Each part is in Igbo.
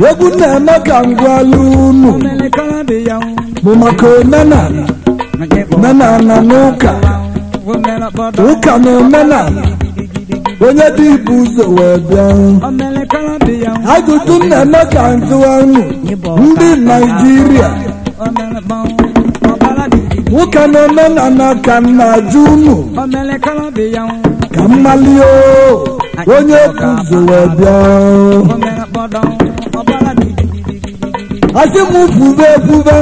Egwu na-eme ka ngwalụ unu bụ maka omenala omenala n'ụka ụka na omenala onye dị ibu ụzọ wee bịa. Ajụjụ na-eme ka njụwa unu ndị Naịjirịa, ụka na omenala ka m na-ajụ unu ka mmali onye bụ ụzọ wee bịa. Asị m kwube ekwube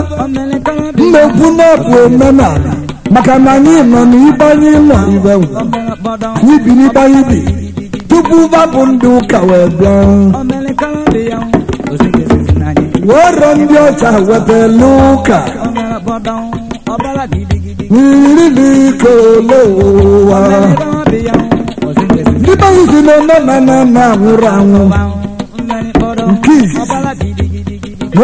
mmekwu na-abụ omenala maka na anyị nọ n'ibe anyị nọ ibe anyị bi n'ibe anyị bi tupu babụ ndị ụka wee bịa. Were ndị ọcha wetara ụka n'ike ole ụwa. Ndị be anyị si na omenala na-anwụrụ anwụ nke izizi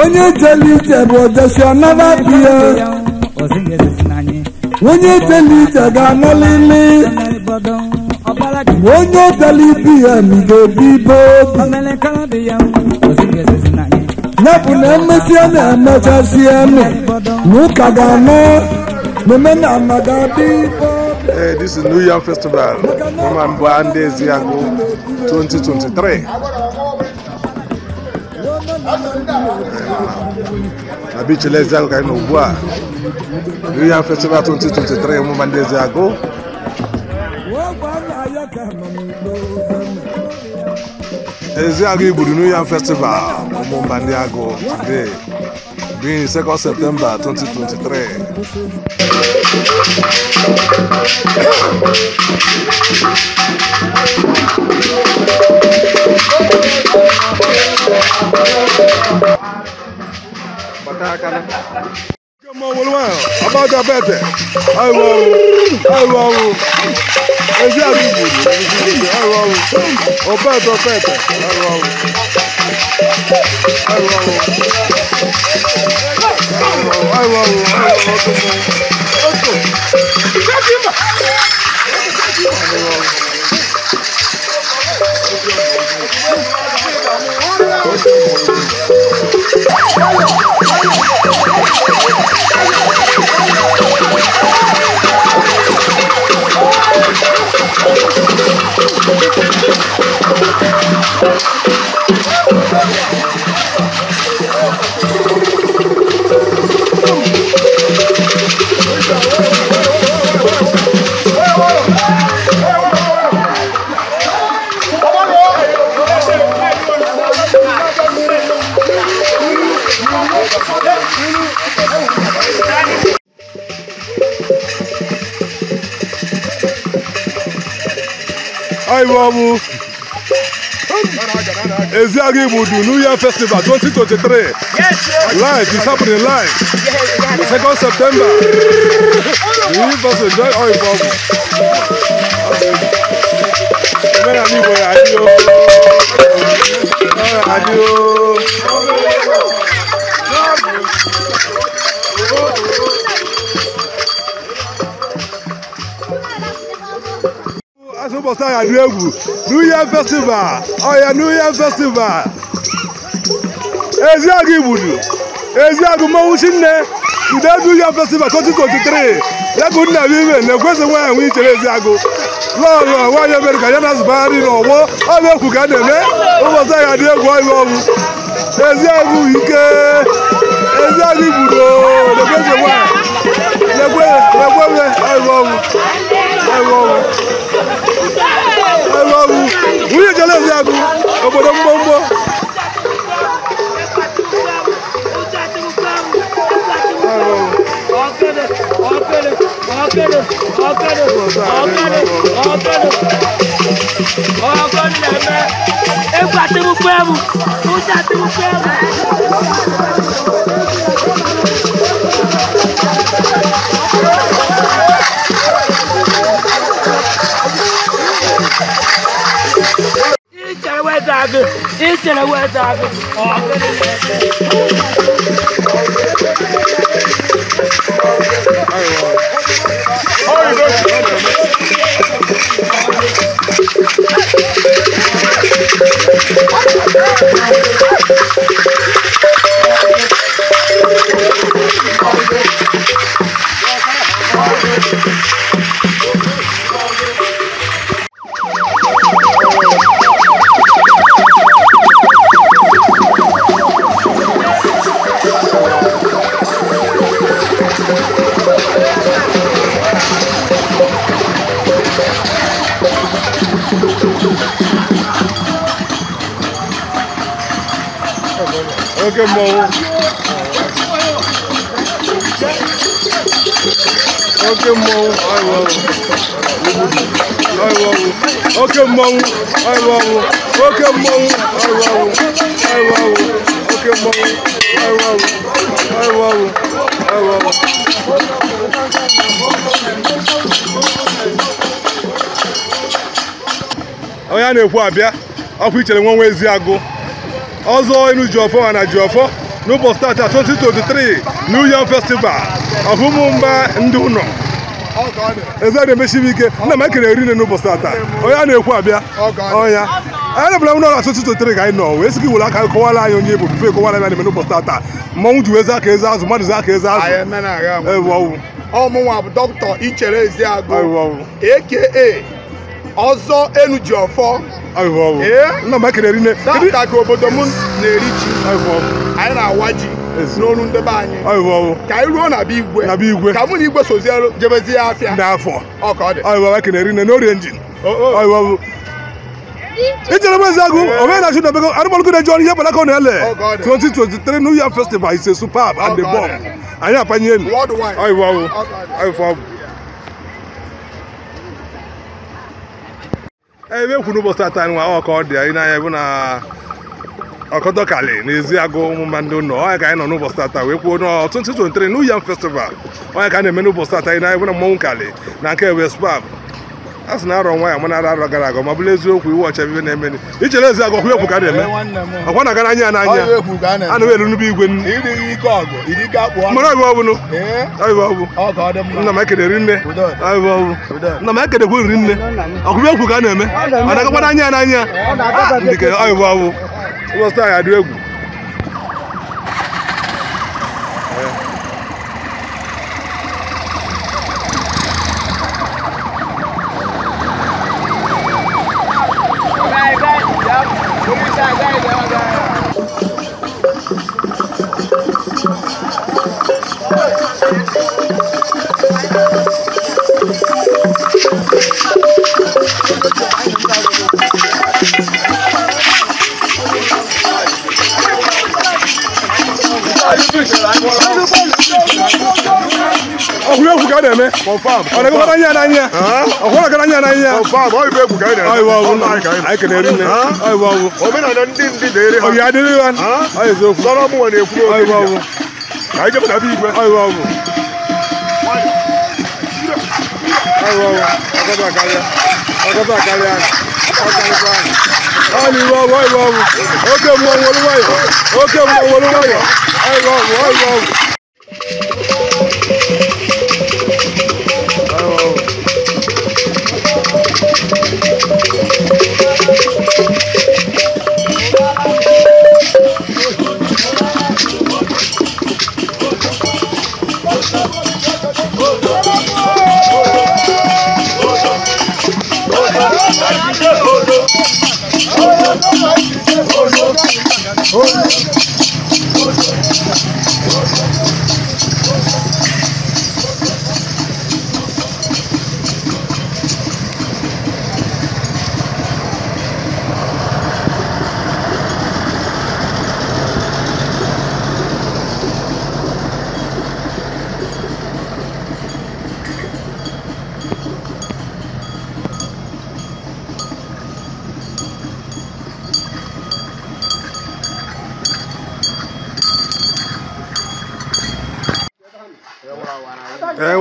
onye jere ije bụ ojesi ọnaba biya, onye jere ije ga-analili, onye bịara ibi ya ga-ebi ibe obi. Ya bụ na emesịa na-emechasị enu na ụka ga-ana na omenala ga-adị ibe. This is New Yam Festival, Umumba Ndi Ezeagu 2023. Na beach Ezeagu ka anyị nọ ugbu a. New Yam Festival 2023 Umumba Ndi Ezeagu. Ezeagu Igbudu New Yam Festival Umumba Ndi Agu today, being 2nd September 2023. About the better. I will. Iwobu Ezeagu Igbudu New Yam Festival 2023. Yes, live is happening live. The 2nd September. The universe enjoy all Iwobu. New Yam Festival, oh yeah, New Yam Festival. Ezeagu Igbudu, Ezeagu Mmanwụ Chinne, today New Yam Festival 2023. Yaku nna m ime na-ekwesị nwaanyị nwe ichere Ezeagu. Lọọlọ nwaanyị Amerịka ya na-azụbagharị n'ọgbọ, ọ bụ ekwu ka a na-eme, ụbọchị anyị adị egwu ọyị ọgwụ. Ezeagu ike, Ezeagu Igbudu, na-ekwesị nwaanyị, na-ekwe ọyị ọgwụ, ọyị ọgwụ. Nwunye jere Ezeagu obodo mgbomgbo. Oke mmọnwụ. Oke mmọnwụ. Oke mmọnwụ. Oke mmọnwụ. Oke mmọnwụ. Onye a na-ekwu abịa ọkwa ichere nwa nwa Eziagụ ọzọ enu ji ọfọ na ji ọfọ n'ụbọchị tata 2023 New Yam Festival ọfụmụ mba ndị ụlọ eze na-emesibi ike nna m ekere eri nne n'ụbọchị tata onye a na-ekwu abịa ọnya anyị na-ebula ụlọ na 2023 ka anyị nọ wee sị gị were aka kọwara anyị onye bụ bife kọwara anyị na-eme n'ụbọchị tata mmọnwụ ji wee aka eze azụ mmadụ aka eze azụ ọmụnwa bụ dọkịta Ichere Eziagụ aka ọzọ enu ji ọfọ. Nna m ekere rinne. Tata ka obodo m na-eri ji. Anyị na-awa ji n'olu ndebe anyị. Ka anyị ruo na be igwe. Ka mụ na igwe sozie jebezie afịa. N'afọ. Ọ ka ọ dị. Ekere rinne n'orie njin. Ichere Eziagụ omenala Chineke arụmọlụkụ na-eji ọrụ ihe balaka na-ele 2023 New Yam Festival is a superb and the bomb. Anyị apanye enu. Ebe ekwu n'ụbọchị tata nwa ọ ka ọ dị anyị n'anya bụ na ọkọdọkalị na Eziagụ ụmụmma ndị ụlọ ọnya ka anyị nọ n'ụbọchị tata wee kwuo na 2023 New Yam Festival ọnya ka a na-eme n'ụbọchị tata anyị n'anya bụ na mmọnwụ kalị na nke ewe spab a sị na arọ nwa ya mana arọ gara aga ma bụrụ eziokwu iwu ọcha ebe na-eme Ichere Eziagụ ọkwa ekwu ka a na-eme ọkwa na-aga n'anya n'anya a na elu n'ube igwe mara ọbụ ọbụnụ nna m ekele rinne nna m ekelekwu rinne ọkwa ekwu ka a na-eme ọ na-agakwa n'anya n'anya ndike ọyịbụ ọbụ ụbọchị taa ya adị egwu. Ọkwa ka a na-eme ọ na-agakwa n'anya n'anya ọkwa na-aga n'anya n'anya anyị kenere nne omenala ndị ndị na-ere ha ọya adịrị ya ọ eziokwu sọrọ mụnwa na-ekwu ọyịwa ka anyị jebe na be igwe ọyịwa ọgwụ ọyịwa ọgwụ ọgọdọ akarịa ọyịwa ọgwụ ọyịwa ọgwụ oke mmụọ nwere nwayọ oke mmụọ nwere nwayọ ọyịwa ọgwụ ọyịwa ọgwụ.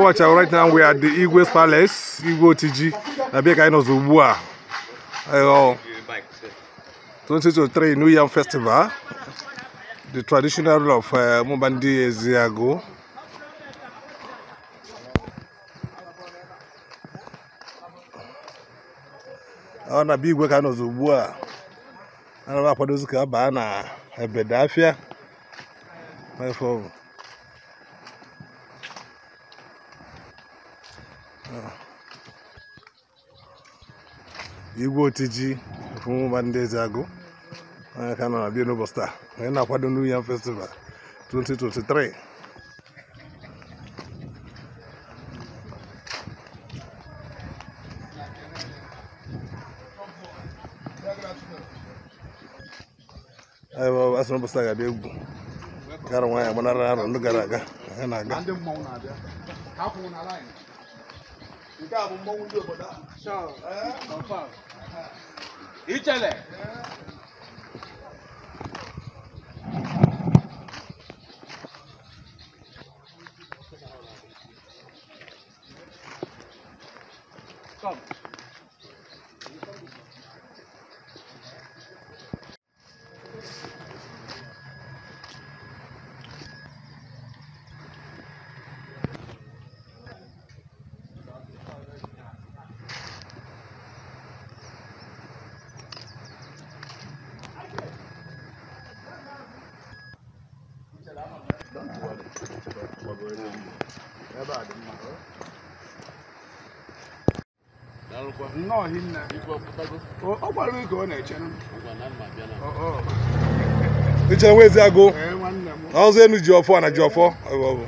Watch out, right now we are at the Igwe's Palace, Igwe Otiji, na bịa ka anyị nọzọ ugbu a. 2023 New Yam Festival, the traditional rule of Mubandi Eziagụ. Ọ na-abịa Igwe ka anyị nọzọ ugbu a. Ana m akwadozi ka baa na ebede afịa. Ife ọ bụ. Igwe Otiji Ofumụba ndị Ezeagu onye ka nọ na bia n'ụbọchị taa onye na-akwado New Yam Festival 2023. Asị n'ụbọchị taa ga-adị egwu gara nwaanyị agbanara arọ ndị gara aga anyị na-aga. Ndị mmọnwụ na-abịa. Ha kwụrụ na line. Nke a bụ mmọnwụ ndị obodo a. Ichele. Come. Nnọọ hinne. Ọ gwara gị ka ọ na-eche. Ichere nwa Ezeagu Ee, nwanne m. na ọzọ enu ji ọfọ na ji ọfọ ọ bụ.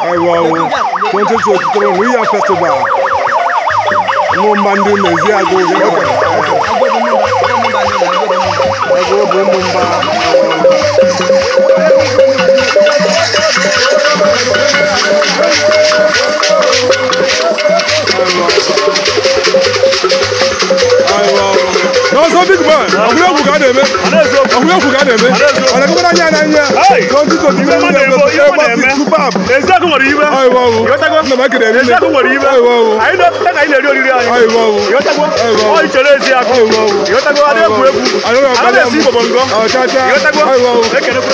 Aiwa, 2023 New Yam Festival. Ụmụ ndị na-ezi agụ agụ bụ ụmụ mba. N'ọzọ big man, ọgwụgwụ ka a na-eme. Ọgwụgwụ ka a na-eme. Ọ na-ekwe anya n'anya. Eziokwu nwere iwe. Eziokwu nwere iwe. Anyị na-epụta ka anyị na-eri oriri anyị. Ịghọtago? Ọ ichere Eziagụ. Ịghọtago? Adị egwu egwu. Ana na-esi Igbo bongo. Ịghọtago? Ekelekwe.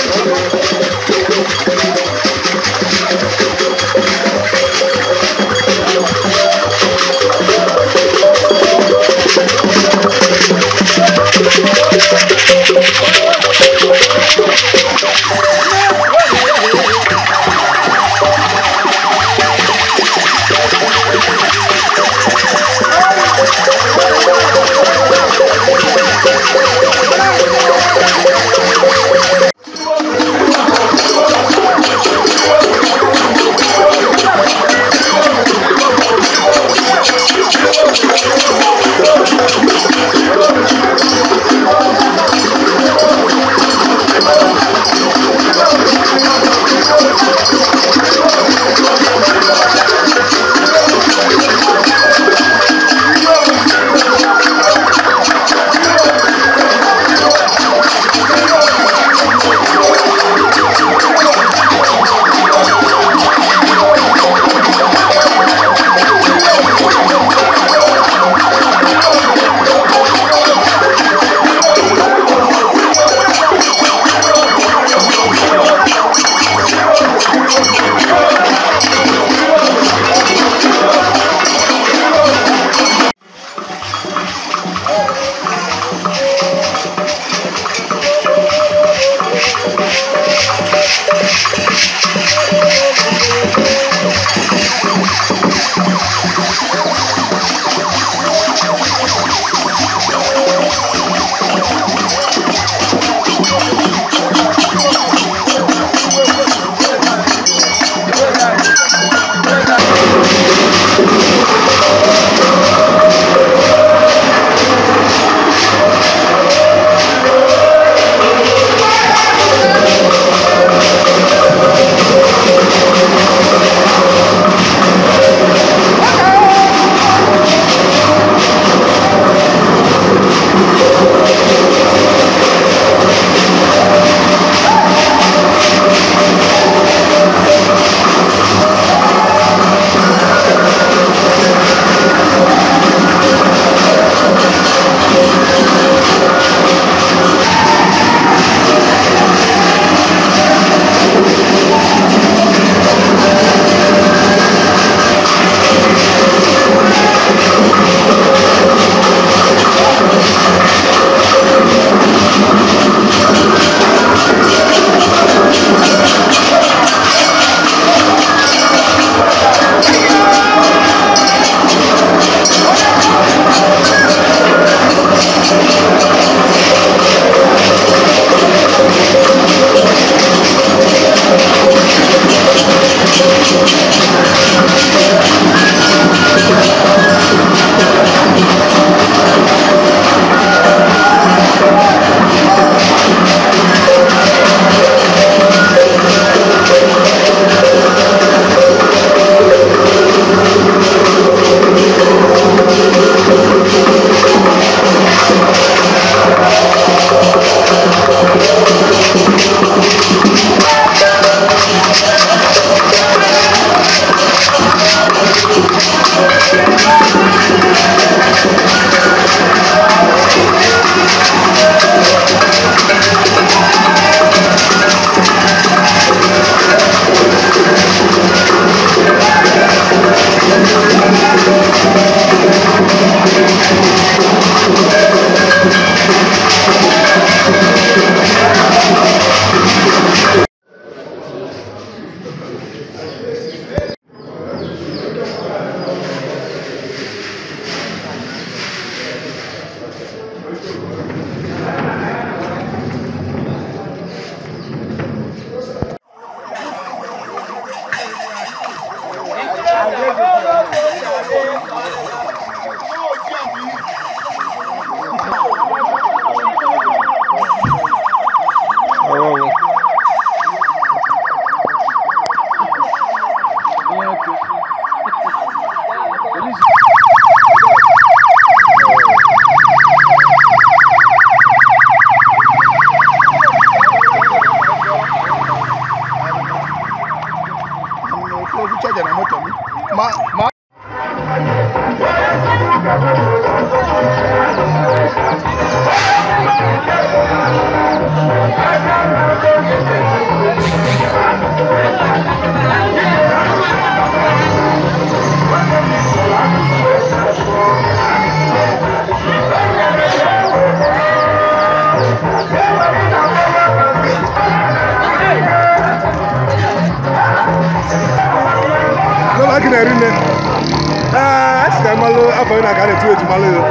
Afọ ị na-aga na-etu ejimala ya.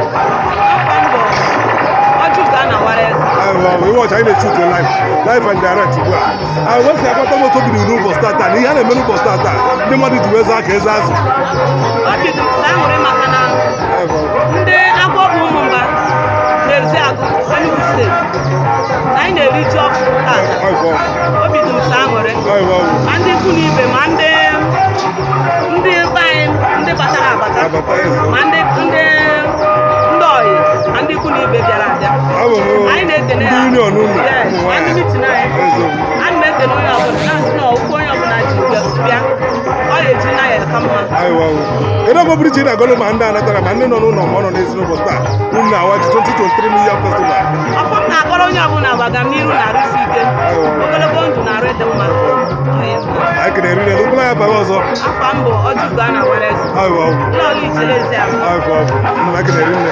We watch I shoot live and direct ugbu a. I wee sị akpata moto biri n'ụbọchị tata na ihe a na-eme n'ụbọchị tata ndị mmadụ ji wee zaa ka eze azụ. Obi dị m sọ aṅụrị maka na ndị agwọ bụ ụmụ mba na-ezi agụ Enugu steeti anyị na-eri ji ọkụ tata. Obi dị m sọ aṅụrị ma ndị ikwu na ibe ma ndị be anyị ndị batara abata ma ndị ọyị ma ndị ikwu na ibe bịara abịa. Anyị na-ekene ha. Anyị mitin anyị. Anyị na-ekene onye ọbụla na-asị na ụkwụ onye ọbụla ji bịa ọ ga-eji na ya ka mma. Kedu ọbụ bụrụ ji na-agọlụ ma ndị anatara ma ndị nọ n'ụlọ ma ọ nọ n'ezi n'ụbọchị taa unu na-awa ji 2023 New Yam Festival? Ọfọ m na-akọrọ onye ọbụla bụ agamniru na-arụsi ike, ogologo ndụ na-arụ ịdị mma. Anyị kere eriri elu ụkwụ ya baghị ọzọ. Afọ mbụ Ojiugo a na-awara eze. Lọọlụ ichere ezi ahụ. Anyị kere eriri nne.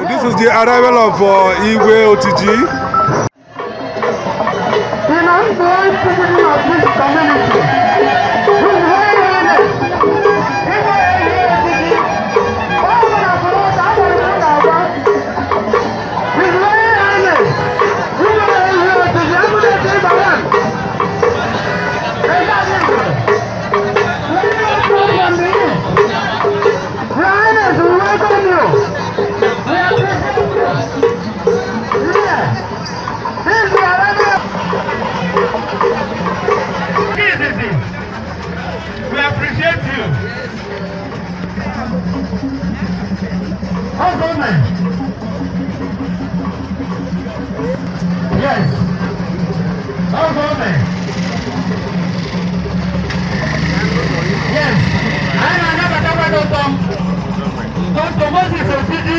This is the arrival of Igwe OTG. We appreciate you. Yes. Yes. I am Dr. Moses Otiji.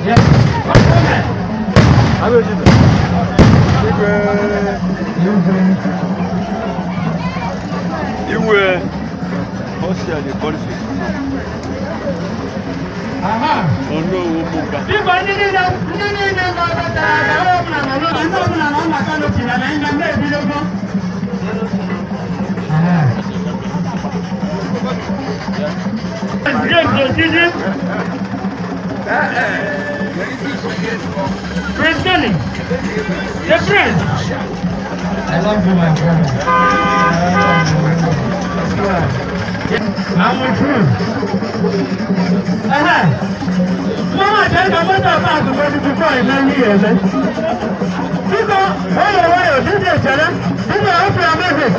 Yes. Iwe Osia the policy. President, the prince. I love you, my brother. I'm with you. Mama, take a motor back to before I marry you. Because, oh, this is this is a message.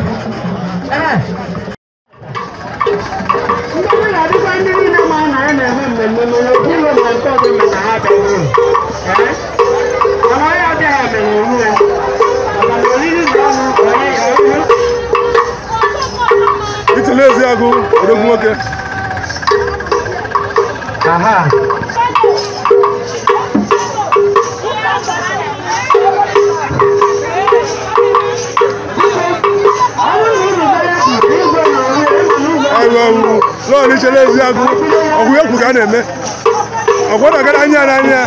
Aha. Lọ́ọ̀ ní ṣe léèzí agu ọ̀gùn yóò kù ká nà-eme ọ̀gbọ́dọ̀ gara anya n'anya.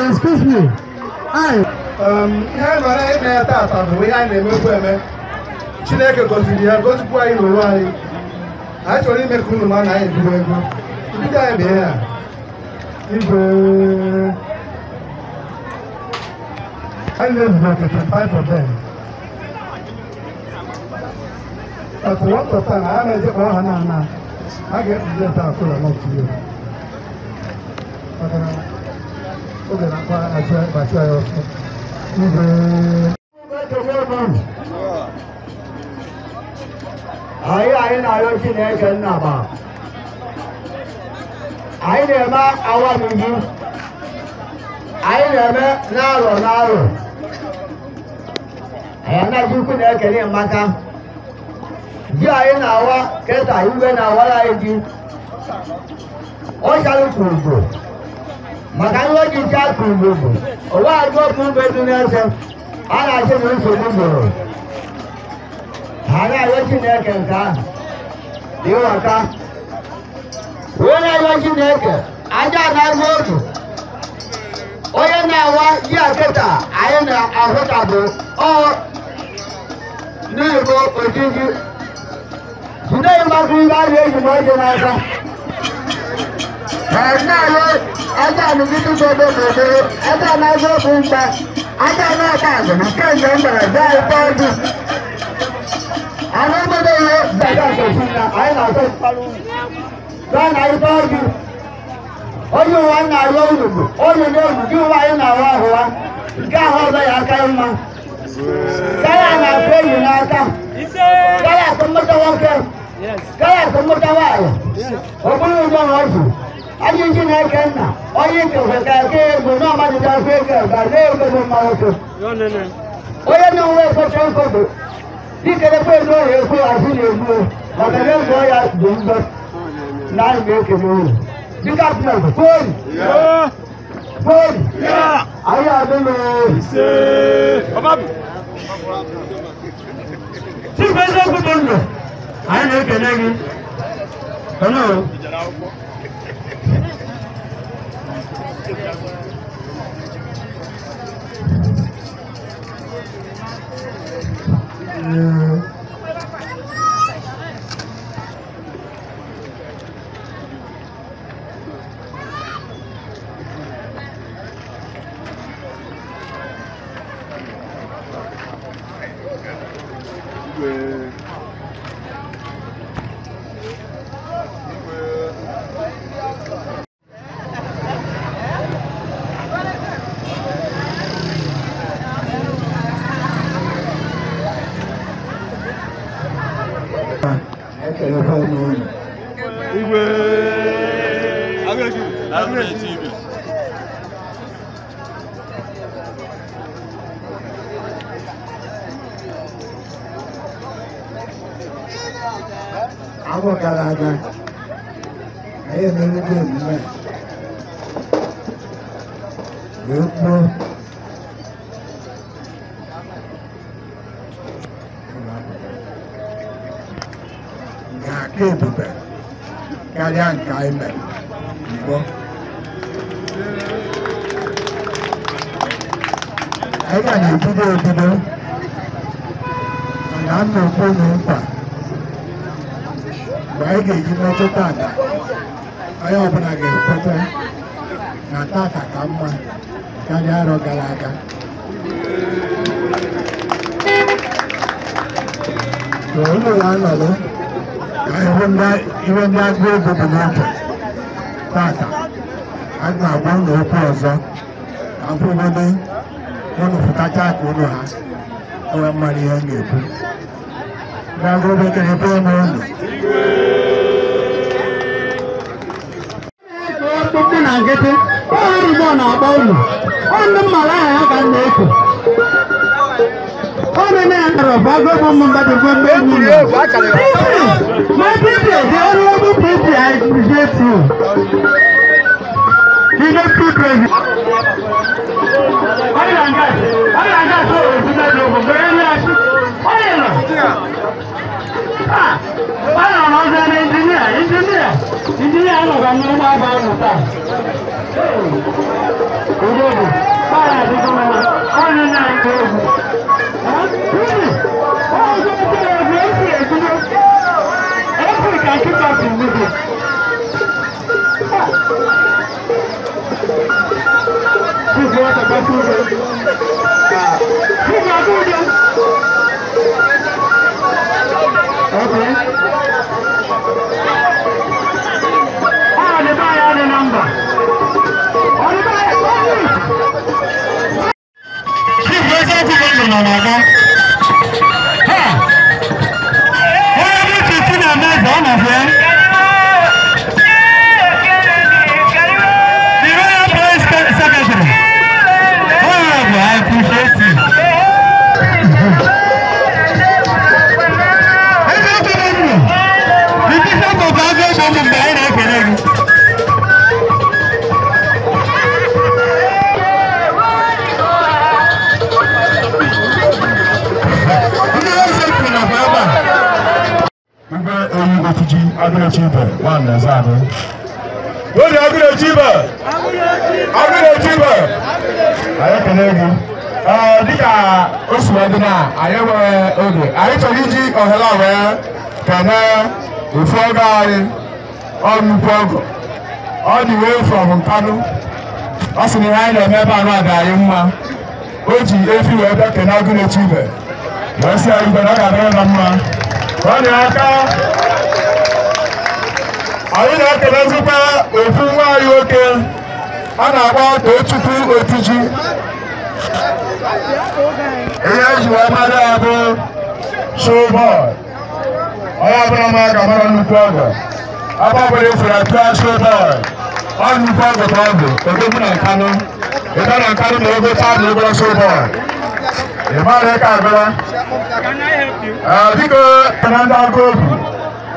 Excuse me. Ihe mere ime ya tata bụ ihe anyị na-emekwu eme. Chineke gọziri ya gọzikwa anyị n'onwe anyị. Anyị chọrọ ime ka unu ma na anyị ebido ego. Ibido anyị bụ ihe a. Igwe anyị na-ezube 25 of them. But one of them, I na-eje kpọrọ ha na a ga-epresent akụla not you. Maka na oge na-akpa achụ ya ọsọ. Anyị anyị na-arịọ Chineke nna ma Anyị na-eme awamiji. Anyị na-eme n'arọ n'arọ. Anyị anaghị ukwu na-ekele maka ji anyị na-awa keta igwe na-awara anyị ji. Ọ chara kwuru maka ihe o ji ji akụ ugbo bụ ụwa agụ okwu ugbo dị n'eze a na-achị na nsogbu gboro. Ha na-arịọ Chineke nke ahụ dị nghọta. Onye na-arịọ Chineke aja na-agụ otu onye na-awa ji akịta anyị na-ahụta bụ ọ n'Igbo ojiji jide maka ihe a na-eji ma ọjị n'aka. Aja anụgide ebe obere aja na-agụ okwu mgba aja na-ata agụ na nke njem gbara bịa ịkpọ ọjị. Anyị obodo ihe dada nkechi na anyị na-asọ gaa na ịkpọ ọjị. Onye ụwa na-arịọ unu bụ onye na-egwu gị ụwa anyị na-awa ahụwa nke ahụ ọzọ ya aka mma. Kaya na-akụ enyi n'aka. Kaya akụ mmụta nwoke. Kaya akụ mmụta nwaanyị. Ọ bụrụ ụjọ na ọjị. Ajị Chineke nna onye ikekwe ka eke ego na ọmadịda akụ ego ga na-ego bụ mma nwoke. Onye na-onwe ekwecha nkodo dikerekwe ego ya ekwe azụ na-egbu maka na ego ya dị mbọ na anyị na-ekele unu. Dịka plọg fon fon anyị adịghị. Chief eziokwu bụ ndụ anyị na-ekele gị. Hello. Afọ gara aga anyị emerego emume wee kwuo ga-aka ebube karịa nke anyị mere mbụ. Anyị ga na-ebido ebido mana m na-ekwe unu nkwa mgbe anyị ga-eji metụ tata onye ọbụla ga-ekweta na tata ka mma karịa arọ gara aga. Unu ga-anọrọ ka ihe ndị agụ egwu bụ n'oge tata a ga-agwa unu okwu ọzọ ka mfụgodo unu fụtacha ka unu ha enwe mmadụ ihe m ga-ekwu. Ndị agụ egwu ekele m unu. Ọkpụkpụ na nkịtị ọrụ na-akpọ unu ọ ndị mmara aha ya ka m na-eku ọ na-eme ya nọrọ bụ agụ bụ ụmụ mmadụ bụ mgbe enyi m. My people, the honorable people, I appreciate you. The deputy president. Oil and gas, oil and gas, oh, it's not over. Oil. Ah, oil and gas, engineer, engineer, engineer, I don't know about that. Agụrechibe nwanne Ezeagụ. Oge Agụrechibe! Agụrechibe! Anyị ekele gị. Dịka o si wee dị na anyị enweghị oge, anyị chọrọ iji ohere a wee kene ofu ọgọ anyị, ọ nnukwu ọgọ. Ọ dị wee from Nkanu. Ọ sị na ihe anyị na-eme ebe anụ a dị anyị mma. O ji efi wee bịa kene Agụrechibe. Wee sị anyị mgbe na ọ ga-adịrị na mma. Ọ dị aka. Anyị na-ekelezikwa ofu nwaanyị nwoke a na-akpọ Tochukwu Otiji. Ihe eji wee mara ya bụ showboy. Onye ọbụla ma ga mara nnukwu ọgọ. Ebe ọbụla efere atụa showboy. Ọ nnukwu ọgọ ka ọ bụ odogwu na Nkanu. Ebe na Nkanu na ego taa na egoro showboy. Ị mara ka agụla? Biko na ndị agụ obi.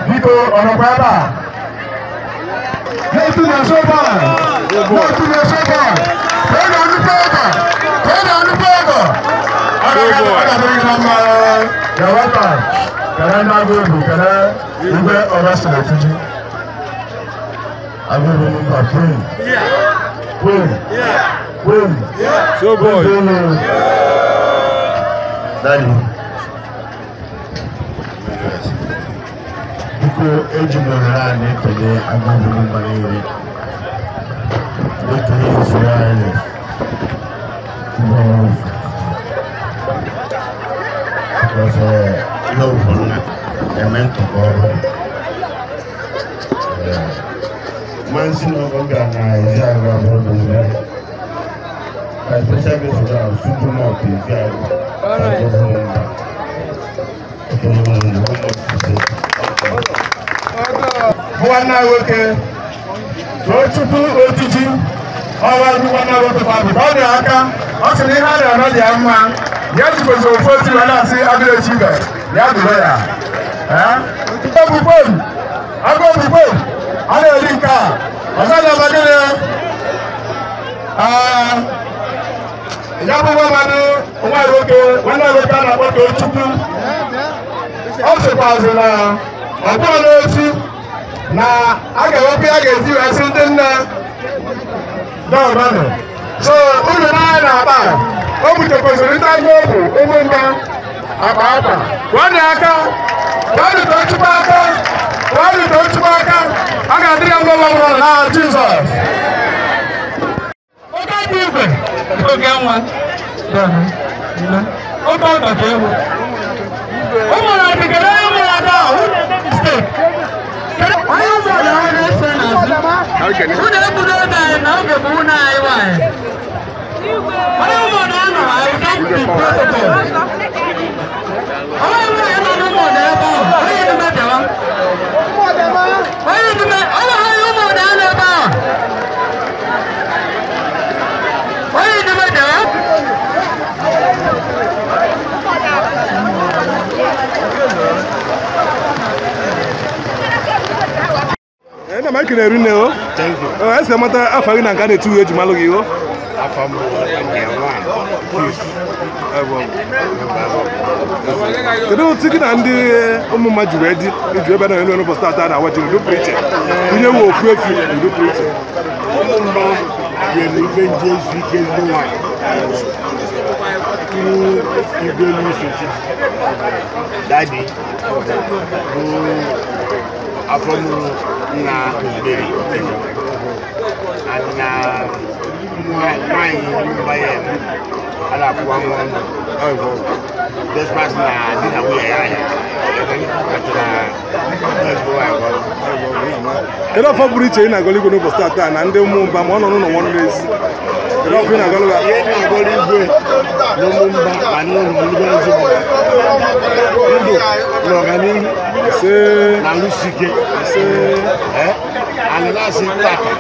Biko ọ nọkwa ebe a? Hey, to the showboy! Go to the showboy! Hey, on the paper! Hey, on the paper! You're welcome. Can I now go to can I? You were arrested, did you? I will remember. Queen. Queen. Queen. Showboy. Daddy. Biko eji m ohere a na-ekele Agụobu mba niile, na-ekele usoro anyị because ihe ụfọdụ na-eme ntụkọ ọrụ mmasị na ọgọ gara na Ezeagụ abụrụ n'ozi by special grace of God, Supreme Ezeagụ Agụobu mba. Ekele m unu. Nwanne nwoke Tochukwu Otiji ọwa nwanne nwoke kwabụ ọ dị aka ọ sị na ihe a na-eme dị ya mma ya jikwezi ofu otu wee na-asị Agụrechibe ya dụrụ ya. Agụobu a na-eri nke a ọzọ na-eme gịnị? Ya bụ nwa mmadụ nwa nwoke nwanne nwoke a na-akpọ Tochukwu ọ sịkwazị na ọ bụrụ n'otu na a ga-ewepụ ya ga-esi wee sị ndị nne dọọbanụ so uru n'anya na akpa o butekwaziri ndị agụ ogwu ụmụ mba akpa akpa kwọnụ aka kwọnụ Tochukwu aka kwọnụ Tochukwu aka a ga-adịrị ya mma ọbụla na Jizọs. Oge dị igwe oge nwa oge ọdọdọ ewu ụmụ na-adịgide ụmụ na-ada mistake. Onye ụzọ na ọ na-eso n'azụ. Unu ebudo oge anyị na oge bụ ụlọ anyị nwaanyị. Onye ụmụ na-anọ anyị can't be protocol. Onye nwaanyị nọ n'ụmụ na ebe ahụ, onye edume bịawa. Onye edume, ọ bụ onye ụmụ na-anọ ebe ahụ. Onye edume bịawa. Nna m ekele rinne o. Esi amata afa gị na nke a na-etu eji malụ gị o. Kedu otu gị na ndị ụmụ mmadụ juru edi iju ebe na elu ụbọchị tata na awa ji udo pụrụ iche onye nwe ofu efi udo pụrụ iche? Ụmụ mba ga-eme ife nji ezu ike ndị nwanyị igwe n'usochi dadi bụ afọ mụrụ nna Ozuberi na nwaanyị mba ya eme a na-akwụwa nwa ọnụ despite na di na nwunye ya anya. Kedu ọfọ pụrụ iche ị na-agọlụ igwe n'ụbọchị tata na ndị ụmụ mba ma ọ nọ n'ụlọ nwanne n'ezi? Kedu ọfọ ị na-agọlụ ha? Ihe na-agọlụ igwe na ụmụ mba ma n'ụlọ ndị ezigbo ndụ na ọganihu na alụsi ike anyị na-asị tata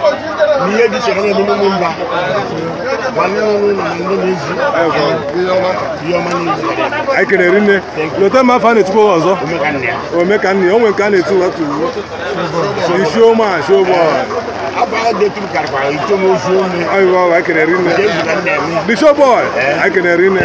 na ihe dị iche na-eme n'ụmụ mba ma ndị nọ n'ụlọ ma ndị na-ezi ihe ọma niile. Anyị kelere nne. Lota m afọ a na-etukwa ọzọ Omekanna ya o nwere nke a na-etu otu Isioma showboy. Anyị kelere nne. The showboy. Anyị kelere nne.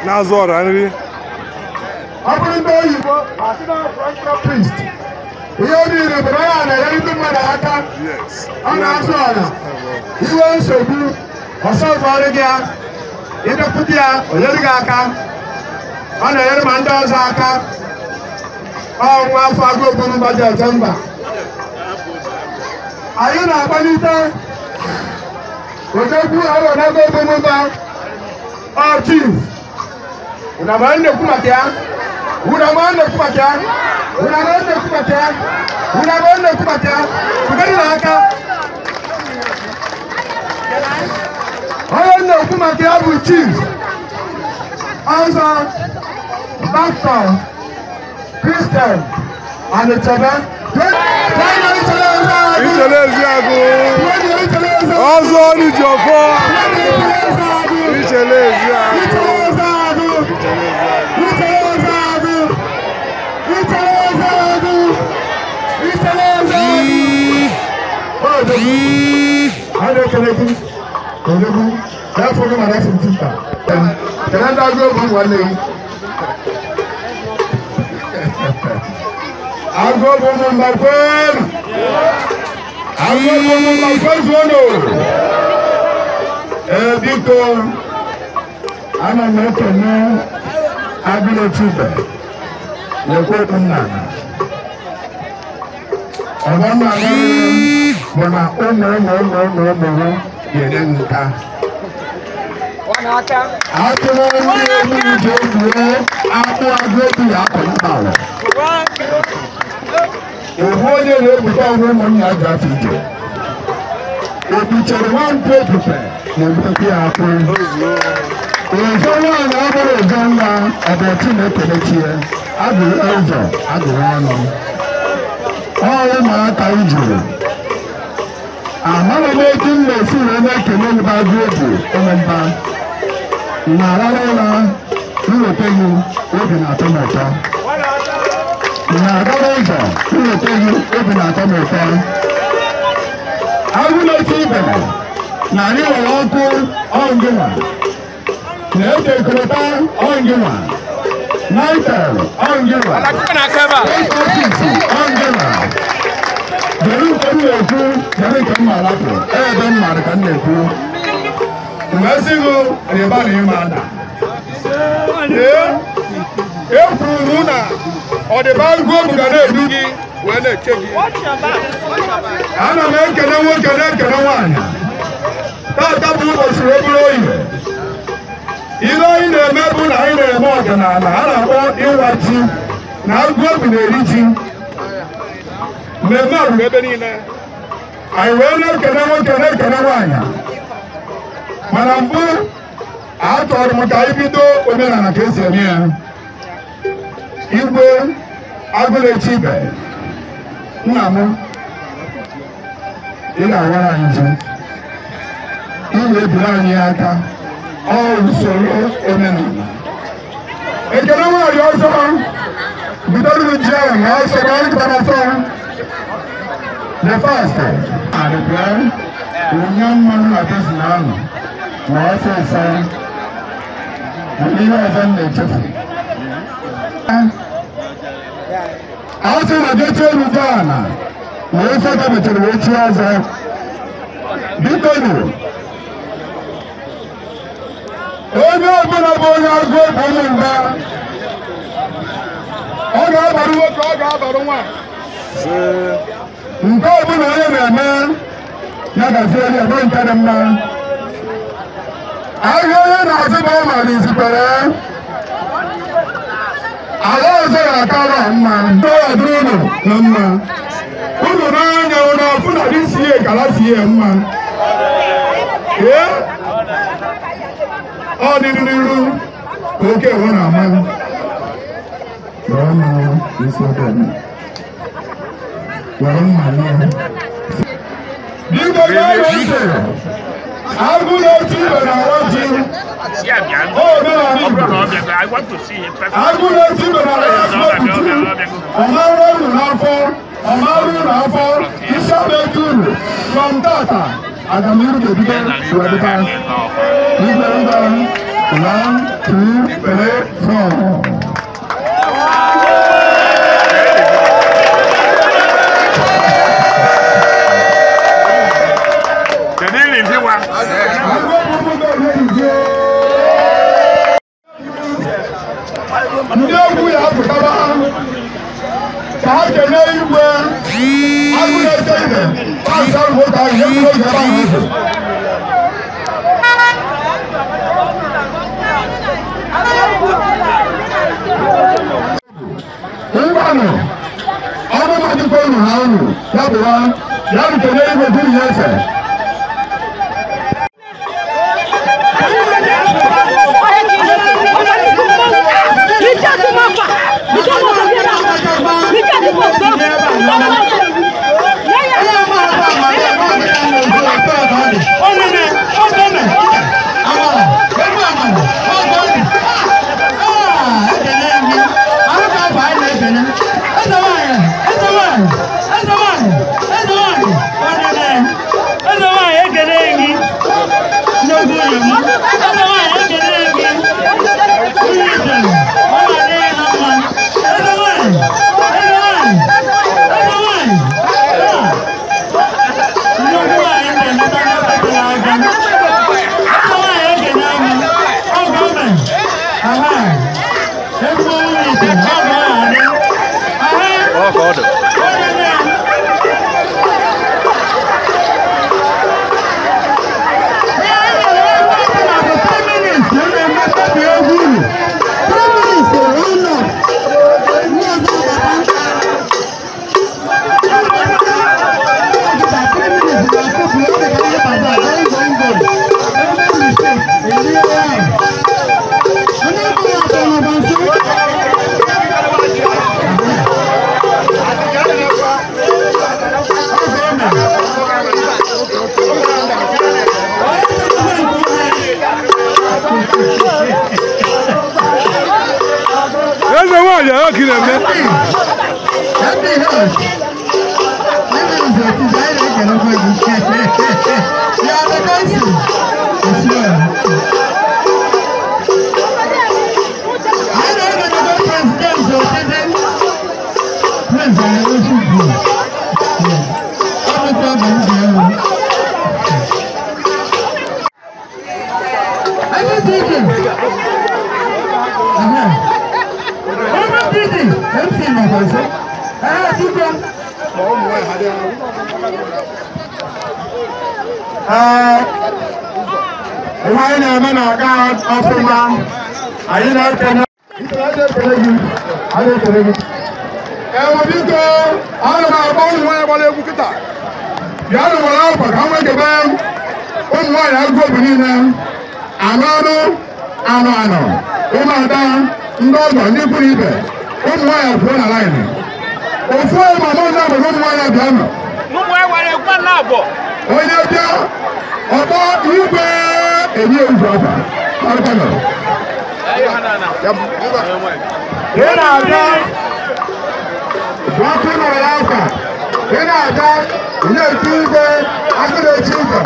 Na-azụ ọra nri ọ bụrụ ndị oyibo asị na philanthropist ihe niile bụ na ya na-enyere ndị mmadụ aka ọ na-azụ ọra iwe nsogbu ọsọfọrọ gị ya ịdọpụta ya o nyere gị aka ọ na-enyere ma ndị ọzọ aka ọnwa afọ agụ ogburu ji eje mba anyị na-akpalite odogwu arọnago ogburu ọ chief. Una mano kumatia, una mano kumatia, una mano kumatia, una mano kumatia. Kugari na aka. Onye na-ekwu maka ya bụ chief. Ọzọ, Dr. Christian Anichebe. Ichere Eziagụ. Ọzọ Onijiọfọ. Ichere Eziagụ. Biko, ana m ekene Agụlechube lekwe nna ọgbọ nna bụ na ụmụ ụmụ ụmụ ụmụ ụmụ ga-enye m nka. Atụrụ ndị egwu ji egwure akpụ agụ egwu ya akọ mkpala. Ohu onye na-ebute ọrụ ụmụnna ji afọ ije. Ebuchere nwantụ ebufe na-ebutekwa ya akpụ. Ụzọ nwaanyị ọ bụrụ ụzọ nwa ọ bụ Chineke mechie agụrụ ụzọ agụrụ ọnụ. Ọ ụmụaka ijuru. Amaghị m etu m na-esi wee na-ekele mba agụ obi ụmụ mba. Na-arara ụra nweta gị obi na-atọ m ụtọ. Na-agara ụzọ nweta gị obi na-atọ m ụtọ. Agụ na-eti ibe na anyị nwere ọkụ ọngịnwa. Na-eke ekereta ọngịnwa. Nitel ọngịnwa. Ọfịs ọngịnwa. Jere nke m na-ekwu, jere nke m na-alapụ, ebe m maara ka m na-ekwu. Mgbe sị gị rịba na ịma ada. Ee, ekwuru m na ọdịba agụ obi ga na-edu gị wee na-eche gị. Ana m ekele nwoke na-ekele nwaanyị. Tata bụ ụbọchị obere oyi. Ihe anyị na-eme bụ na anyị na-eme ọdịnala a na-akpọ ịwa ji na agụ obi na-eri ji. Mmemme a ruru ebe niile. Anyị wee na-ekele nwoke na-ekele nwaanyị. Mana mbụ achọrọ m ka anyị bido omenala ka esi eme ya. Igwe agụlechi ibe nna m ị ga-awara anyị ji. Ị ga-ebiri anyị aka ọ usoro omenala. Ekele nwaanyị ọzọ bidoro ji ahụ na ọsọ ka anyị gbara ọsọ. The first adịbịa onye mmanụ na basin ahụ ma ọsịsọ ihe ọzọ m na-echefu. A sị na jechi elu dị ala wee sọ ka mechara wee chi ọzọ. Biko nụ, onye ọbụla bụ onye agụ obi ụmụ mba, ọ ga-abarụ nwoke, ọ ga-abarụ nwaanyị. Nke ọbụla onye na-eme ya gazie ya bụ nke dị mma. Ahịa onye na-azụ bụ ọmara izikwere. Ala ọzọ ga-akara mma. Ndị ọya dịrị unu na mma. Unu n'anya unu afụ na dị sie kala sie mma. Ee, ọ dị n'iru ka oke enwe na-ama. Were mmanụ isi ofe eme. Were mmanụ. Biko gaa ntị. Agụ na-eti ibe na-awa ji. Omenala Igbo. Agụ na-eti ibe na-awa ji. Ọmara unu n'afọ, ọmara unu n'afọ, isi ama eti unu. From tata, agamniru ga-ebido wee dịba. Igwe ngwa, 1, 2, 3, 4. Ndị egwu ya apụtaba ka ha kelee igwe agụ na-ete ibe pasị ahụ nwoke ahụ ihe mkpụrụ oge ebe ahụ ụzọ. Ngwanụ, ọmụma dịkwa unu ha unu ya bụwa ya bụ kelee igwe gụrụ ya efe. Thank you. gị na-eme. Ihe anyị na-eme na-aga ọfụma, anyị na-ekene Ewe biko, ana m agba ụmụ nwaanyị gbara egwu kịta. Bịanụ nwere akwa ka m nwee kebe ụmụ nwaanyị agụ obi niile. Anụ anụ, anụ anụ, ụmụada, ndị ọgọ, ndị ikwu na ibe, ụmụ nwaanyị pụọ na laịnị. Ofu onye mama ndị obodo ụmụ nwaanyị bịanụ. Onye bịa, ọkpọ igwe enye ụzọ ọba. Ị na-abịa ọkụ nọrọ ya akwa, ị na-abịa ị na-eti igwe, agụ na-eti igwe,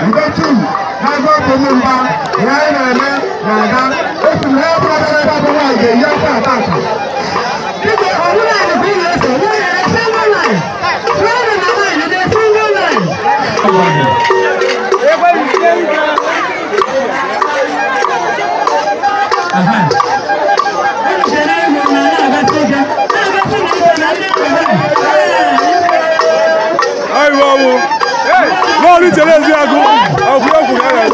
mgbe tum na-agụ ọkụ mba, ihe anyị na-eme na-aga, otu na ya bụrụ ebe ebe abụ nwaanyị ga-eyi ọkụ ata ata. Biko, ọbụla anyị bụ ihe eso, nwunye na single line. Nwunye na nwaanyị na single line. Lọ́ọ̀rì tẹ̀lé sí aago, ọkùnrin ọkùnrin ara ẹ̀.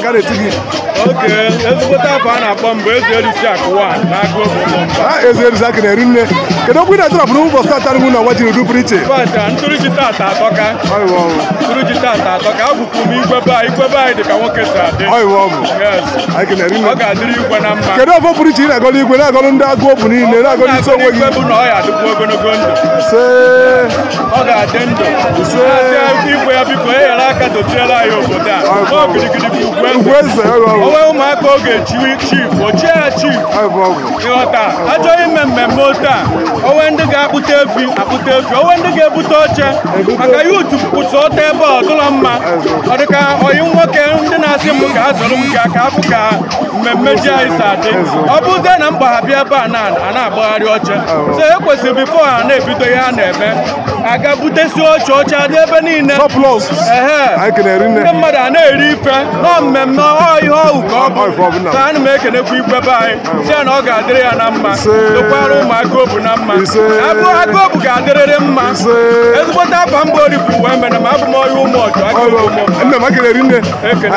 na nke a na-eti gị. Oke, ezigbote afọ a na-akpọ mbụ Eze Erisi Akụwa na-agụ oge ụmụ mba. Eze Erisi Akụ na-eri nne. Kedu okwu ị na-atụrapụ n'ụbọchị tata nụ na ọwa ji n'udu pụrụ iche? Tata, ntụrụ ji tata atọka. Ntụrụ ji tata atọka. Abụkwu m igwe be anyị, igwe be anyị dị ka nwoke si adị. Ọ ga-adịrị igwe na mma. Kedu ọfọ pụrụ iche ị na-agọlụ igwe, na-agọlụ ndị agụ obu niile, na-agọlụ isi onwe gị? Igwe bụ na ọ ya adịkwu ogologo ndụ. Ọ ga-adị ndụ. Igwe ya biko enyere aka dochiere anyị obodo a. Ọ gidigidi bụ ugwu eze. Onwe ụmụaka ọ ga-echiwi chief, ochie ya chief. Ịghọta, achọghị ime mmemme otu a. Onwe ndị ga-akpụta efi, akpụta efi. Onwe ndị ga-ebute oche. Maka yuutu kwụsị ọtọ ebe ọ dụlọ mma. Ọ dịka ọyị nwoke ndị na-asị m ka a zụrụ m ka ka abụ ka mmemme ji anyị si adị. Ọ bụzie na mgba ha bịa ebe a na-agbagharị oche. So e kwesịrị bifo ha na-ebido ihe a na-eme. Aga butesi oche, oche adị ebe niile. Ndị mmadụ a na-eri ife nọ mmemme ọ ihe ọwụ ka ọ bụ. So ana m ekenekwa igwe be anyị si ya na ọ ga-adịrị ya na mma. Dokwara ụmụaka obu na mma. Agụ obu ga-adịrịrị mma. Ezigbote afa mba ori bụ uwe mere ma abụ m onye ụmụ ọjọọ. Nne m ekeneri nne.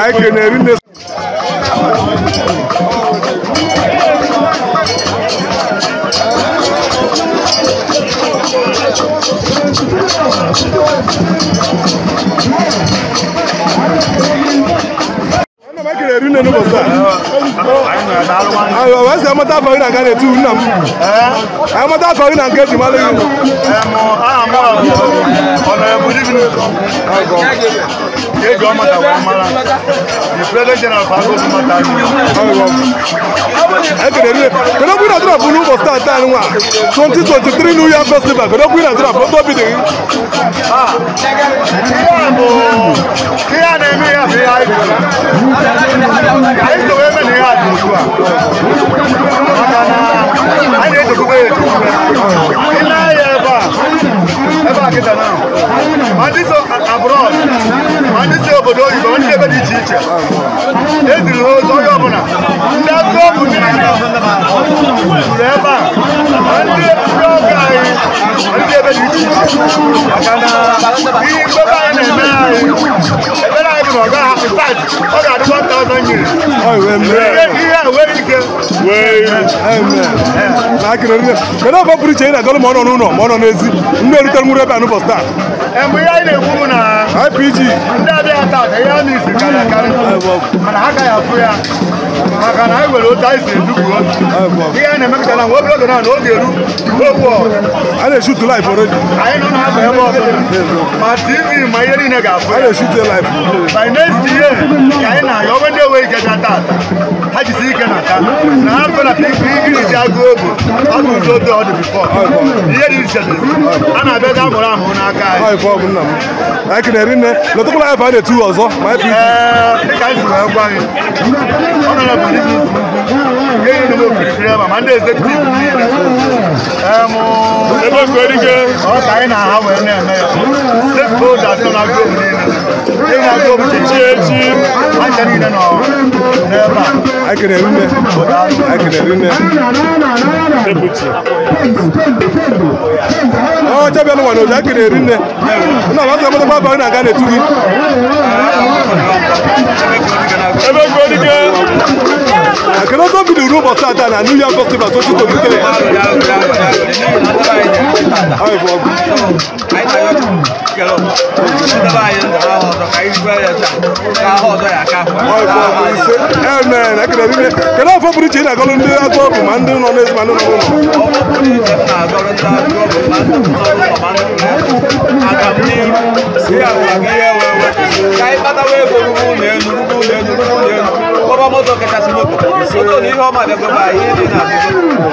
Ekeneri nne. Amata afọ na nke na-etu nna m. Amata afọ na nke eji mara gị. Kedu okwu ị na-atụrapụ n'ụbọchị tata nwa 2023 New Year Festival? Kedu okwu ị na-atụrapụ otu obi dị gị? Ihe a na-eme ya bụ ihe anyị bidoro. Anyị so wee mee na ihe a dị otu a. Maka na anyị na-echekwube ya echekwube. Ị na-anya ebe a kịta na ma ndị so abroad, ma ndị si obodo oyibo, ma ndị ebe dị iche iche. Eziri ha ozi onye ọbụla. Ndị akụkọ bụ ndị juru ebe a. Ma ndị ọgọ anyị, ma ndị ebe dị iche iche. Maka na ihe mgbebe anyị na-eme anyị, ebere anyị bụ na ọ gaghị ọ ga-adị 1,000 years. Ihe a nwere ike. Kedu ọfọ pụrụ iche ị na-agọlụ ma ọ nọ n'ụlọ ma ọ nọ n'ezi ndị erutere nwere ebe a n'ụbọchị taa? Mgbe ihe anyị na-ekwu bụ na IPG ndị abịa taata ihe a na-esi karịa akarị mana ha agaghị afụ ya maka na anyị nwere otu anyị si edupu ihe anyị na-emepụta na obere oge na oge eru okwu a na-eshutu live already. Anyị nọ na-afọ ebe ọzọ ma TV ma ihe niile ga-afụ a na-eshutu live by next year ka anyị na-ayọ onwe ndị enweghị ike bịa taata ha jisi ike na ata na ha fụ na iri ji agụ obu ọdụ ụzọ otu ọ dị bifọ ihe dị iche a na-abịa ga amụrụ amụrụ n'aka anyị. Anyị kenere nne lọtakwala anyị na-etu ọzọ ma IPG dịka anyị si wee gwa anyị ọ nọ na bụ ihe niile okirikiri ebe ma ndị ezekutiv niile ọ ka anyị na-aha wee na-eme ya stakeholders nọ na globe niile ndị na globe echi echi aja niile nọ n'ebe a. Anyị kenere nne. Anyị kenere nne. Ọ chabịa n'ụwa n'oji anyị kenere nne. Nna m asị amatakwa afọ anyị na-aga na-etu gị. Kedu otu obi dị n'ụbọchị tata na New Year Festival 2023? Kedu afọ pụrụ iche ị na-agọlụ ndị agụ ọgwụ ma ndị nọ n'ezi ma ndị nọ n'ụlọ? Moto kachasị moto moto na ihe ọma abịagoba ihe dị na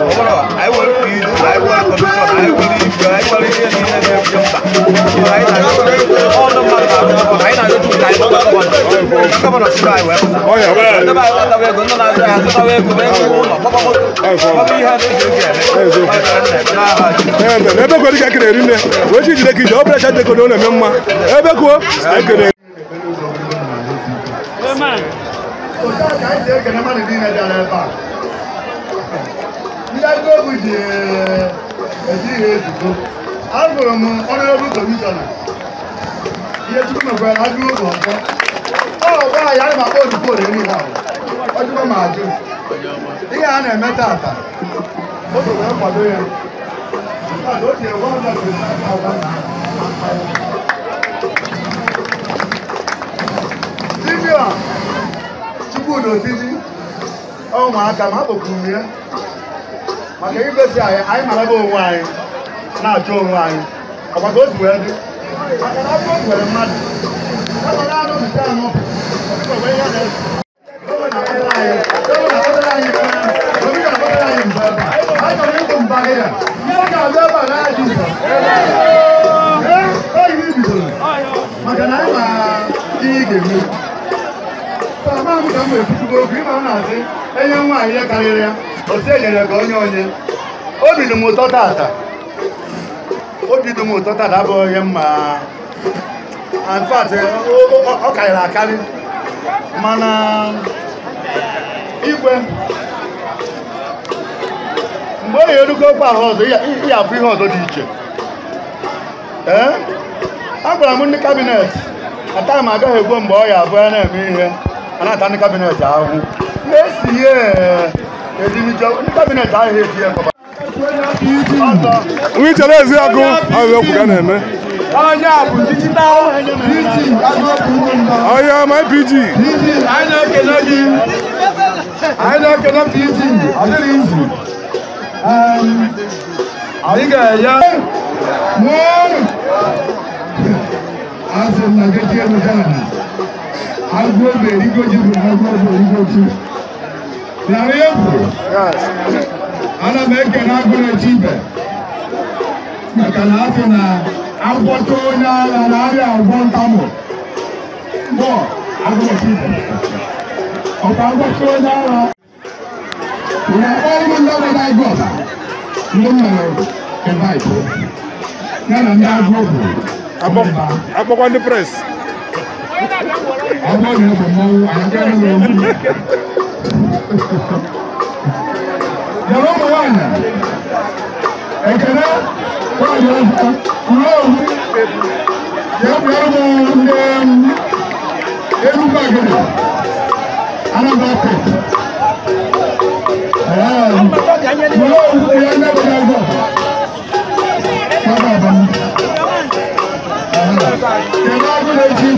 ọbụrụ anyị nwere PG, anyị nwere kọmishọn, anyị nwere igwe, anyị nwere ihe niile na-ebi mkpa. Anyị na-arịọ ọnụ mmadụ na-abụ anyị na-arịọ Chukwu ka anyị gbata gọvanọ chịrị anyị wee pụta. Ndị be anyị kpatawa ego, ndị na-azụ ahịa zụtawa ego, ma ego ụlọ, gbaba moto, gbaba ihe a na-eji ego eme. Ebe kwere ka ekere rinne wee chi jide ka ije ọ bụla cha dekodo na-eme mma ebe kwuo ekere. Ndị agụogbu ji eji ihe ezugbo agụrụ m ọnụọgụ kọmishọna ihe Chukwu mekwara agụogbu ọzọ ọ anyị ana m akpọ olufon elu ha ọjụkwa ma ajụ ihe a na-eme tata oge wee kwado ya o tinyere 125,000. Dibịa Chukwudi Otiji ụmụaka ma akpọkwuru ya maka igosi anyị anyị maraba onwe anyị na-achọ onwe anyị ọkwa ka o si wee dị maka na afọ nwere mmadụ maka na anyị ma ihe ị ga-eme ka m ekwuchukwu okwu ịma m na-asị enye nwaanyị ihe karịrị ya osi enyere ka onye onye obi dị m ụtọ tata obi dị m ụtọ tata abụghị onye mma in fact ọ karịrị akarị mana igwe mgbe ọ ga-erukọ okwu ahụ ọzọ ị afụ ihe ọzọ dị iche ee agwara m ndị kabinet ata m agaghị egwo mgbe ọ ya abụ ya na-eme ihe a na-ata ndị kabinet ahụhụ na-esi ihe edimijọ ndị kabinet ahụ eji ya nkọba. Onye chere ezi agụ ahụ okwu ga na-eme. Onye a bụ digital PG. Onye ma PG. Anyị na-ekele gị. Anyị na-ekele PG. Ọ dịrị izu. Anyị ga-enye. Asị m na gị tie m gaa. Agụ obi erigoji bụ agụ obi erigoji. Narị egwu. Ana m ekele agụ na-eche ibe. Maka na asị na agwọta onye agha na-arịa agwọ ntamụ. Bọ agụ na-eche ibe. Ọkwa agwọta onye agha. Na ọrụ ndị ọbụla agụ ọba. Ndị mmere invite. Ya na ndị agụ obi. Akpọkwa ndị pres. Ọgbọ́n yẹn kò mọ àyànjẹ́ nínú ojú. Yàrá ọmọ wa nà ekele wáyé ọ̀fọ̀ kúrò òwú yẹ kúrò ọmọ ndị Enugu Agidi Anambra State. Kúrò òwú yẹ ndị obodo ọzọ. Bàbá àbá mi. Kedu agụ na-echi?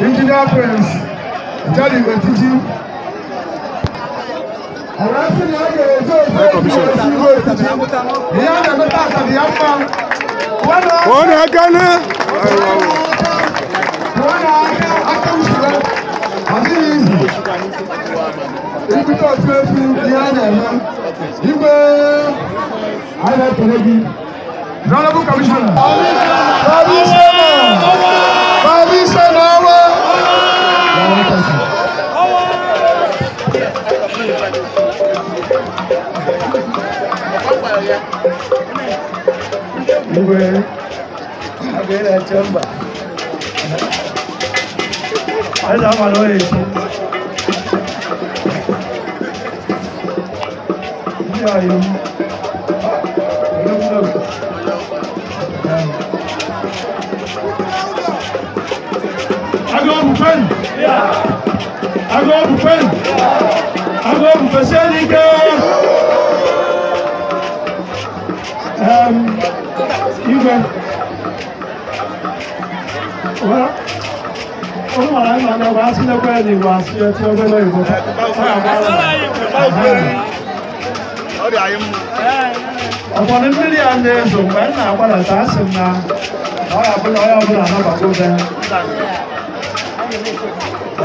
Engineer Prince, Jolly Otiji. Honorable Commissioner. Igwe, agụ na-eche mba. Eze amala onye echi. Ndị ọyị m. Agụọbụ kwenu! Agụọbụ kwenu! Agụọbụ kwesienụ ike! Igwe. Well, ụmụ anyị nọ n'ebe asị n'ekwe ya n'Igbo asị ya tinye obere oyibo. Ọkwado mmiri a na-ezo mgbe m na-agbadata asị m na ọ ga-abụ na onye ọbụla anabago be.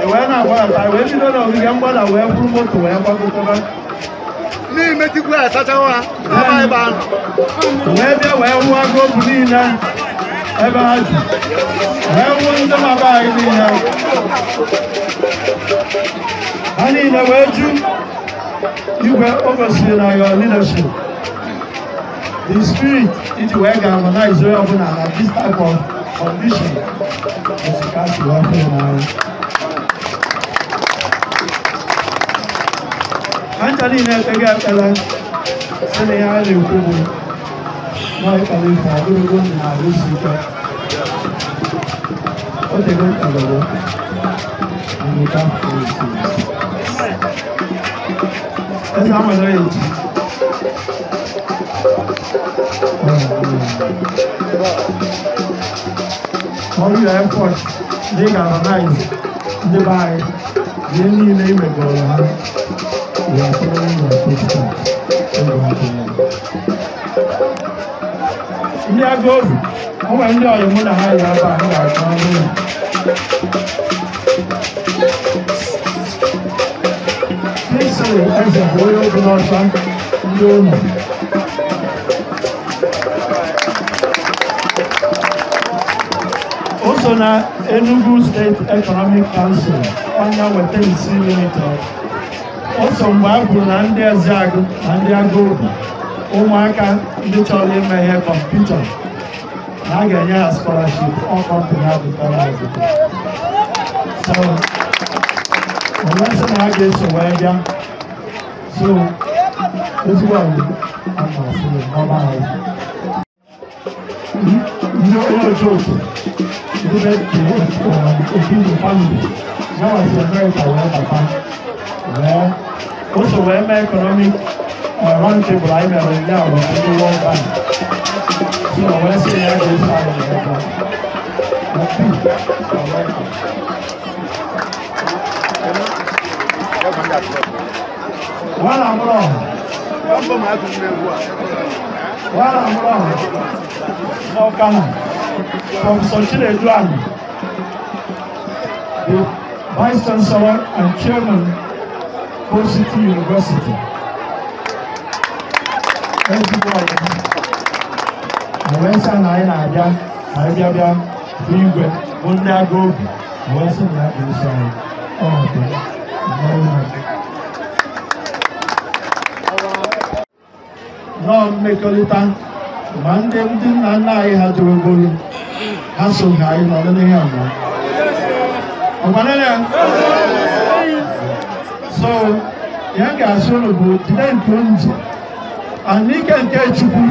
E wee na-agbadata wee bido n'ogige mgbada wee buru moto wee gbagotebe. N'ime tikwu asachawa ha, ebe ahụ. Wee bịa wee wụọ agụogbu niile ebe ha ji. Wee wụọ ndị maba anyị niile. Ha niile wee ju igwe o gosiri na your leadership. The spirit iji wee galvanize onye ọbụla na this type of condition gosi ka a si wee fụ n'anya. Ha ncha niile ekpego ekpere sị na ihe a na-ekwu bụ na ịkpara ife ogologo ndụ na arụ isi ike. O tego mkpagoro anyị ka esi. Eze amala ya echi. All your efforts, they galvanize ndị be anyị, ihe niile i megoro ha. We are following your footsteps. Ndị agụobu, o nwere ndị ọyị mụ na ha yi ebe a m ga-akọ ọrụ ya. Kingsley Eze bụ onye obi n'ọcha ndị ụlọ. O so na Enugu State Economic Council, ọnya weta isi limited. O so mgbe a kwuru na ndị Ezeagụ na ndị Agụobu, ụmụaka ndị chọrọ ime ihe kọmputa na a ga-enye ha scholarship ọ kọmpani ahụ fara azụta. So, onye sị na ha ga-eso wee bịa. So, ezigbo anyị a na-asị n'ọba anyị. Ndị onye otu ndị be obi the family, ya wasi America wee bata. Wee o so wee mee economic round table anyị mere ụnyaahụ ndị World Bank. So wee sị ya ga-eso anyị wee bịa. Obi, America. Wala mụrụ wala mụrụ n'Ọkana, Prọfesọ Chinedu Ani, the Vice Chancellor and Chairman, Coal City University. Ezigbo ọyị. Wee sị na anyị na-abịa, anyị bịa bịa bụ igwe bụ ndị agụobu, wee sị na ya ga-eso anyị. Ọ dị nọọ mmekọrịta ma ndị nna nna anyị ha jụrụgoro ha so ha anyị nọrọ n'ihe ọmụma. Ọgbanere so ya ga-asị unu bụ jide nke unu ji and n'ike nke Chukwu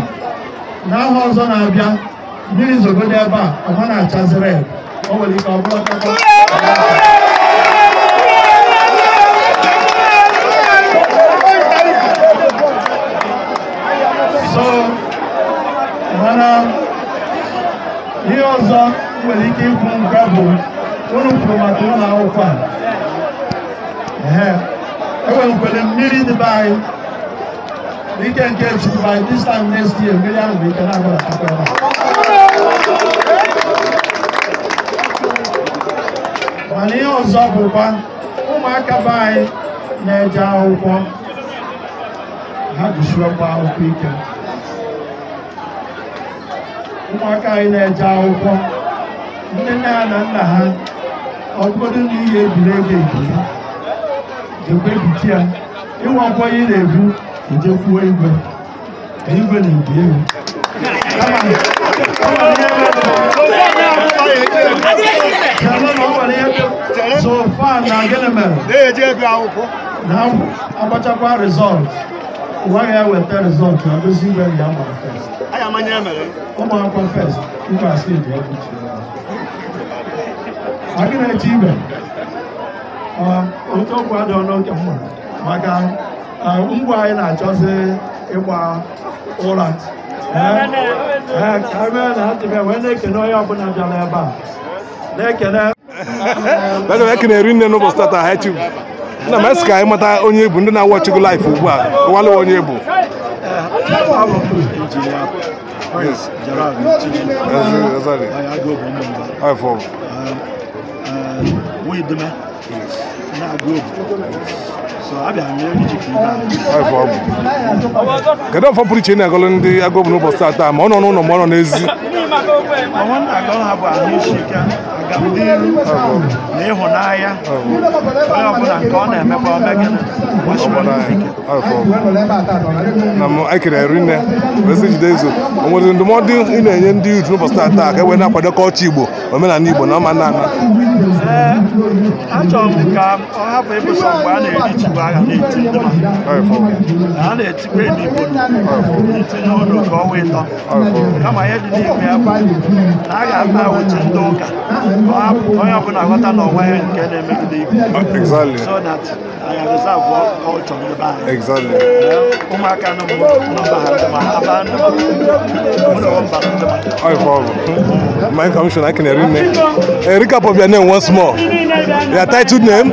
na aha ọzọ na-abịa mmiri zogodo ebe a ọma na-achazi red o nwere ike ọ bụrụ ọkọkọ. So mana ihe ọzọ nwere ike ikwu nke bụ unu kwuru maka ụlọ akwụkwọ a. Ee, enwerekwere mmiri dị be anyị n'ike nke Chukwu by this time next year mmiri ahụ nwere ike na-agbadatakwa ebe a. Mana ihe ọzọ bụkwa ụmụaka be anyị na-eje akwụkwọ ha gụsiekwa akwụkwọ ike. Ụmụaka anyị na-eje akwụkwọ ndị nne ha na nna ha ọ bụgodị na ihe ebiri ego ebiri jekwa ebiti ya ịnwe akwụkwọ ihe na-ebu ejekwuo igwe ka igwe na-ebi ego. Gịnị mere? Na agbachakwa result, ụwa ga-eweta result na dozi igwe ya gbara first. Ụmụ akwụkwọ first, igwe asị eji ebuchi ya. Agị na-eche ibe, otu okwu adịghị n'oge mma maka ngwa anyị na-achọzi ịgba ụra. Ka anyị na atịbịa wee na-ekene onye ọbụla bịara ebe a. Na-ekene. Ekene rinne n'ụbọchị tata ha echi. Nna m asị ka anyị mata onye bụ ndị na-awọchị gị live ugbu a. Kọwalụ onye bụ. Prince Gerald Exactly. We do. So I Kedu ọfọ pụrụ iche ị na-agọlụ ndị agụụ n'ụbọchị tata ma ọ nọ n'ụlọ ma ọ nọ n'ezi? Ọnwa na-agọlụ ha bụ ahụ isi ike, agamnihu na ịhụnanya. Onye ọbụla nke ọ na-emekwa omegịnị gbasiri ike. Na m ekere rinne wee sị jide ezo. O nwere ndụmọdụ ị na-enye ndị youth n'ụbọchị tata ka e wee na-akwado kọlchọ Igbo, omenala Igbo na ọma nna nna? Achọrọ m ka ọ hapụ ịbụsọ mgbe a na-eri ji agha na-eti ndị mmadụ. A na-etikwa Igbo ntinye ụlọ ka ọnwa ịtọ. Kama ihe dị n'ime ya bụ na a ga-ata uche ndị ụka ka onye ọbụla ghọta na onwe ya nke na-emegide Igbo. So that anyị reserve culture ndị be anyị. Ụmụaka nọ mba ha ndị ma aba ndị mba ndị ma. My commissioner, I can hear recap of your name once more. Your titled name?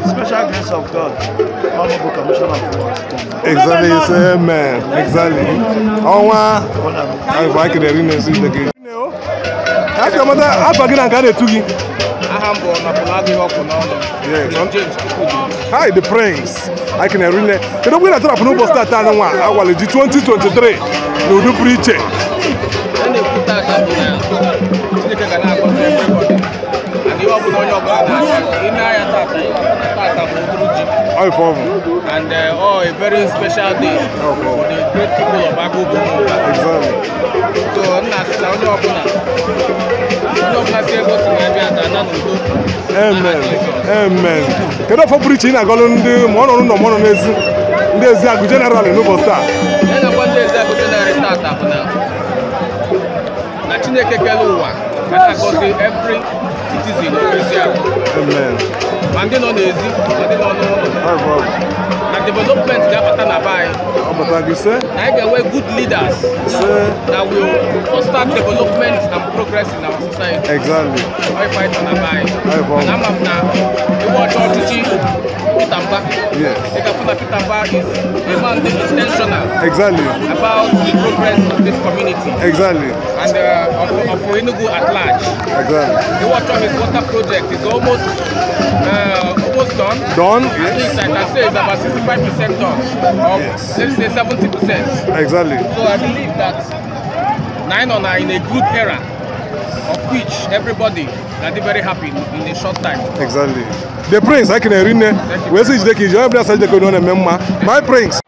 Special grace of God, Honorable Commissioner of Works. Exactly, amen. Exactly. I can hear you. Hi, the Prince. I can hear you. Kedu mgbe ị na-atọrapụ n'ụbọchị tata anụ nwa agwalị ji 2023 na udu pụrụ iche? And oh, a very special day for the great people of Aguobu. Exactly. So, Amen. Amen. Kedu ọfọ pụrụ iche ị na-agọlụ ndị ma ọ nọ n'ụlọ ma ọ nọ n'ezi ndị Ezeagu general n'ụbọchị taa? Na Chineke kere ụwa ka na-agọzi every citizen of Ezeagu. Amen. Ma ndị nọ n'ezi ma ndị nọ n'ụlọ. Na development ga-abata na be anyị. Na anyị ga-enwe good leaders that will foster development and progress in our society. Exactly. Ọ ife anyị chọ na be anyị. And ama m na iwe ọchọ ọchịchị Peter Mbah. Yes. Ị ga-afụ na Peter Mbah is a man dị intentional. Exactly. About the progress of this community. Exactly. And of Enugu at large. Exactly. The water, his water project is almost done. Done? At least I can say it's about 65% done. Or yes. Let's say 70%. Exactly. So I believe that 9 on are in a good era, of which everybody can be very happy in a short time. Exactly. The Prince, I can hear you. We say my Prince.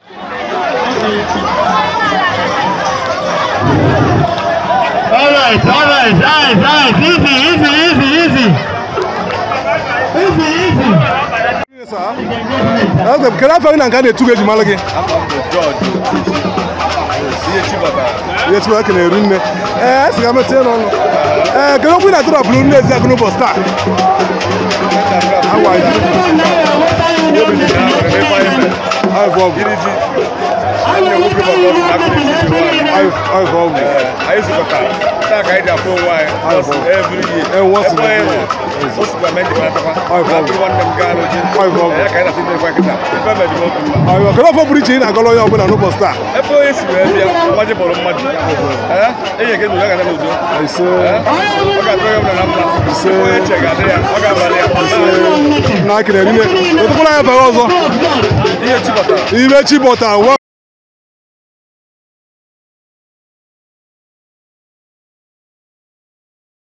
All right, all right, easy, easy, easy, easy. Easy, easy. Kedu afọ gị na nke a na-etu gị eji mara gị? Ihe Chibata ka na-eru nne. Ee, sị ka m tinye n'ọnụ. Ee, kedu okwu ị na-atụrapụrụ nne Ezeagu n'ụbọchị taa? Awa ji. Anyị zukọtara taa ka anyị ji afụ onwe anyị every year. Ebe o sikwa mee njem atakwa nwanne m gaa n'oji ya ka anyị na-asị ndị nkịta ife mere m obi mma. Kedu ọfọ pụrụ iche ị na-agọlọ onye ọbụla n'ụbọchị taa? Ebe onye si wee bịa nwa ji bụrụ mmadụ enyi gị n'udo ga-adị n'udo. Ọ ga-atụ onye ọbụla na mma. Onye eche ga-adị ya, ọ ga-abalị ya. Na akịrị rinne. Wetekwala ya bara ọzọ. Ihe Chibata. Ibe Chibata.